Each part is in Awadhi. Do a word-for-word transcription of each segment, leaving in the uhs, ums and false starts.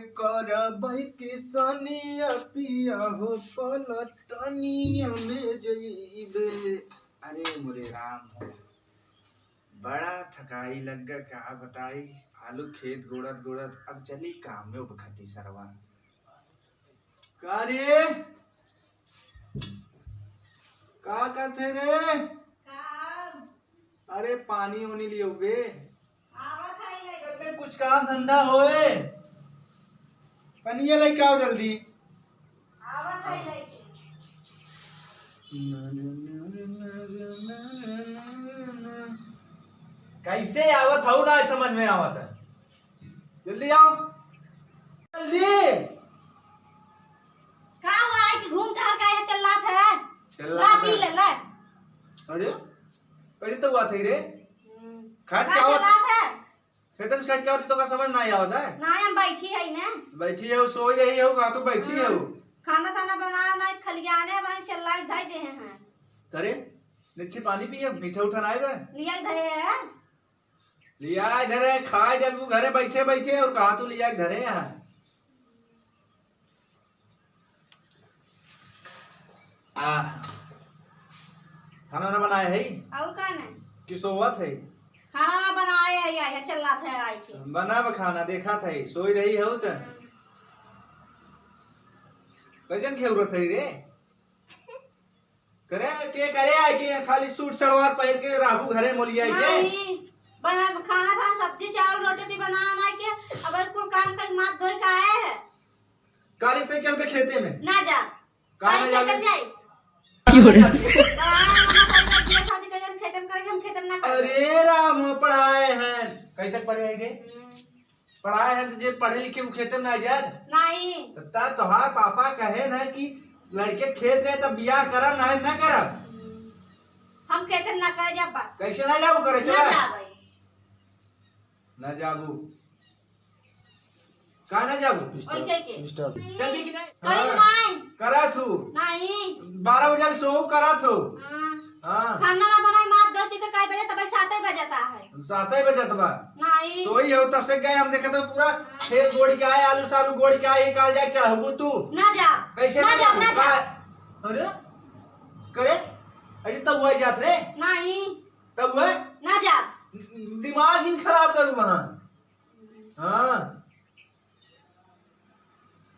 करबै किसनिया पिया हो पलटनिया में जइबे। अरे मोरे राम हो, बड़ा थकाई लग गा, का बताई। आलू खेत गोड़त गोड़त अब चली काम में उबखटी सरवा। का रे? का करथे रे? काम। अरे पानी ओनी लियो बे। आवत है ले। घर में कुछ काम धंधा होए? पनिया लेके आओ जल्दी। आवत है ले। कैसे आवत हऊ ना समझ में आवत है। जल्दी आओ। जल्दी। का हुआ है कि घूम टहर के यहाँ चिल्लात है? चिल्लात ला पी है। ले, ला। अरे, अरे तो हुआ था रे। हम्म। खट का क्या हुआ? चिल्लात है? खेतन से खट क्या होती तो का समझ ना आवत है? ना, हम बैठी है ना। बैठी है, सोई रही है, का तू बैठी है? हाँ। खाना साना बना ना, खलियाने भाई चिल्लाई धाई दे हैं। अरे, निच्छी पानी पिए, मीठा उठा ना आए बे? लिया धरे है। लिया इधर है, खाए डलबू घरे बैठे बैठे, और कहा तू लिया इधर है यहाँ। आ, खाना ना बनाए है? और का नहीं? कि सोवत है? खाना ना बनाए है, आए है, चिल्लात है आए के। बनाब खाना, देखा था, सोई रही हो तो। हम्म। कैसन खेउरत है रे? करे के करे आए के खाली सूट सलवार पहिर के रहबू घरे मोलिया के? नहीं, बना खाना था, सब्जी चावल रोटी भी बना बना के, अब कुल काम का माथ धोई के आए है। काली से चल पे खेते में। ना जा। काहे ना काहे जाबे? खेतन जाई? क्यों रे? पढ़ाई हम ना करेंगे, अपने शादी कर जान खेतन करेंगे, हम खेतन ना करेंगे। अरे राम हो, पढ़ाए हैं। कहीं तक पढ़े आई रे? हम्म। पढ़ाए हैं तो जे पढ़े लिखे वो खेते में ना जाए। नहीं। तो ता तोहार पापा कहे ना कि लड़के खेत रहे तब बियाह करा, ना ना करा। हम खेते में ना करे जाब बस। कैसे ना जाबू करे? ना चला। जाबे। ना जाबू। का ना जाबू? वैसे के? Disturb। चलबी कि नहीं? करी हाँ। नहीं। करा थू। नहीं। बारह बजे सो करा थू। हाँ। हाँ। खाना ना बनाई, मार दो चीज के काई बजे तब सात ही बजता है। सात ही बजत बा। नहीं। सोई हो तब से गए हम देखत है पूरा खेत गोड़ी के आए, आलू सालू गोड़ी के आए, काल जाए चढ़बू तू। ना जा। कैसे ना ना जा, जाबू? ना जा। का-, अरे? करे? अरे तब हुआ जात रे? नहीं। तब हुआ? ना जा। दिमाग इन खराब करू वहाँ। हाँ।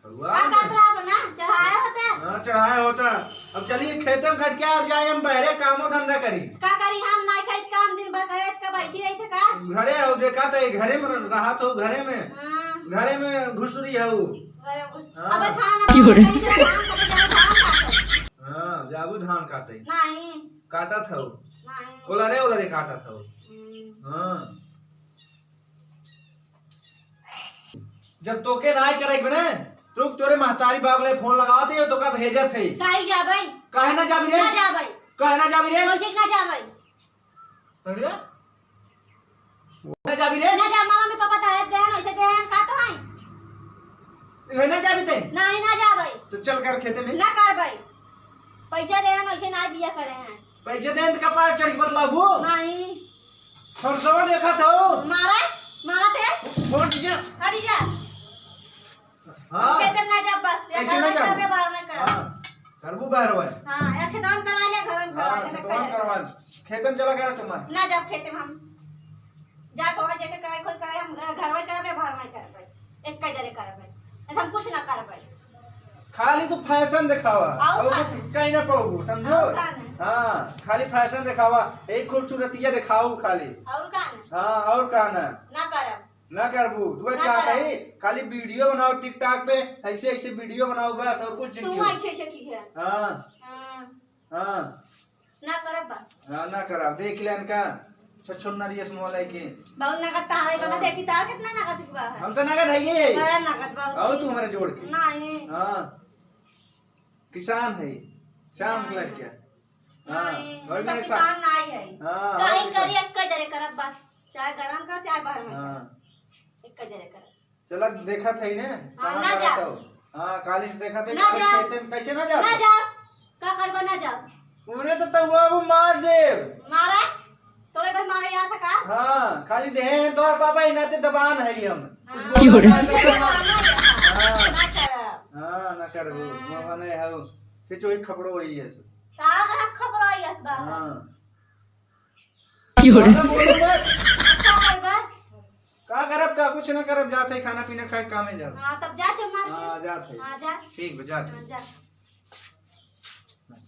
भगवान का करत रहा अपना? चढ़ाया होता? हाँ, चढ़ाया होता। अब चलिए खेते में खट के आप जाए, हम बहरे कामो धंधा करी। का करी हम? नाई खाई काम, दिन भर घरे का बैठी रही थे का? घरे हो, देखा तो ये घरे में रह-, रहा तो घरे में। हाँ। घरे में घुसुरी है वो। घरे में घुस-, हाँ। अब खाना ना क्यों रे? बनाए, कहीं से धान काटे, जाओ धान काटो। हाँ, जाबू धान काटे। नहीं। काटत हो। नहीं। ओलरे ओलरे काटत हो। हम्म। हाँ। जब तोके नाई करे के बने, तो तोरे महतारी बाप ले फोन लगावत है, तोका भेजत है। काहे जाबै? काहे ना जाबी रे? ना जाबै। काहे ना जाबी रे? कैसे ना जाबै? अरे? ना जाबी रे? ना जा, मामा में पापा दहेज देहन, ऐसे देहन, का तो है? इहे ना जाबी ते? नहीं, ना जाबै। तो चल कर खेते में। ना करबै। पैसा देहन, ऐसे ना बिया करे हैं। पैसे देन त कपार चढ़ के बतलाबू? नहीं। सरसवा देखत हो? मारा, मारा ते। फोन दीजिए। हटी जा। हाँ। खेते में ना जा बस, या कैसे घर ना में जाबू? तबे बाहर में कर। हाँ। करबू बाहर वाय। हाँ, या खेतवा में करवा ले, घर में करवा हाँ, ले, मैं खेतवा में कह करवा ले। खेते में चला गया तुम्हार। ना जाब खेते में हम। जा तो वहाँ जाके कराई, कोई कराई, हम घर में करबे, बाहर में करबे। एक का जरे करबे। नहीं तो हम कुछ ना करबे। खाली तू फैशन देखावा, और और का? कुछ कहीं ना पाऊ, समझो? और का नहीं? हाँ, खाली फैशन देखावा, एक खूबसूरतिया देखाऊ खाली। और का नहीं? हाँ, और का ना? ना करब। ना करबू, तू ना चाहत करब। है, खाली वीडियो बनाओ TikTok पे, ऐसे ऐसे वीडियो बनाओ बस, और कुछ तू जिंदगी में। ऐसे ऐसे की है। हाँ। हाँ। हाँ। ना करब बस। हाँ, ना करब। देख ले इनका छछुन्नर ये small है के। बहुत नगद तारे बना, हाँ। देखी तार कितना नगद बा है। हम तो नगद है ये। बड़ा नगद बहुत और ही। तू हमारे जोड़ के। नहीं। हाँ। किसान है। शांत हाँ। लड़किया। हाँ। नहीं, और हम तो मैं सा- किसान नहीं है। हाँ, कहीं और करी, एक दरे करब बस। चाहे गरम का, चाहे बाहर में हाँ। करब। एक दरे करब। चला, देखत है ने, हाँ, कहाँ ना करत जा। हो? हाँ, काली से देखत है, ना काली जा। खेते में कैसे ना जा? ना जा। का करबा, ना जा। उन्हें तो तहुआ वो मार देब। मारा? तोरे बस मारे याद है का? हाँ, खाली देहे हैं तोहर पापा, इनाते दबान है हम। हाँ। कुछ बोल रहा है तो मार। वो, हाँ। वो बने है वो। खिचो एक खपड़ो वही है। का अगर आप खपड़ो आई अस बा? हाँ। क्यों रे? ज्यादा बोलो मत। का करबा? का करब, का कुछ ना करब, जात है खाना पीना खाए, कामे जाब। हाँ, तब जा चो मार के। हाँ, जात है। हाँ, जा। ठीक बा, जात है। हाँ, जा।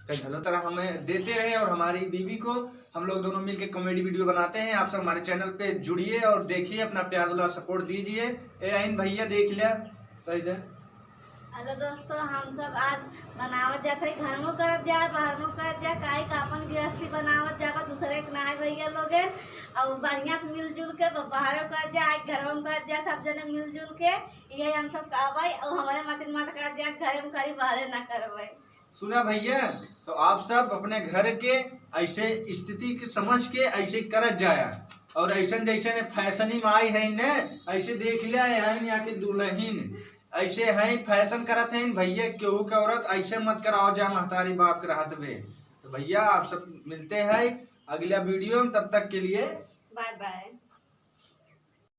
कल हेलो तरह हमें देते रहे और हमारी बीवी को हम लोग दोनों मिलके कॉमेडी वीडियो बनाते हैं। आप सब हमारे चैनल पे जुड़िए और देखिए, अपना प्यार दुलार सपोर्ट दीजिए। ए आइन भैया देख लिया, सही दे। हेलो दोस्तों, हम सब आज बनावत जात है, घर में करत जाए, बाहर में करत जाए, काहे का अपन गृहस्थी बनावत जाबा, दूसरे के नाय भैया लोगे, और बढ़िया से मिलजुल के ब-, बाहर करत जाए, घर में करत जाए, सब जने मिलजुल के, ये हम सब कहबै, और हमारे मतिन मत करत जाए, घर में करी, बाहर ना करबै। सुना भैया, तो आप सब अपने घर के ऐसे स्थिति के समझ के ऐसे करत जाया, और ऐसन जैसे ने फैशनी में आई है ने, ऐसे देख लिया है यहाँ के दुल्हन ऐसे हैं, फैशन करत हैं भैया, केहू के औरत ऐसे मत कराओ जा महतारी बाप के रहत बे। तो भैया आप सब मिलते हैं अगला वीडियो में, तब तक के लिए बाय बाय।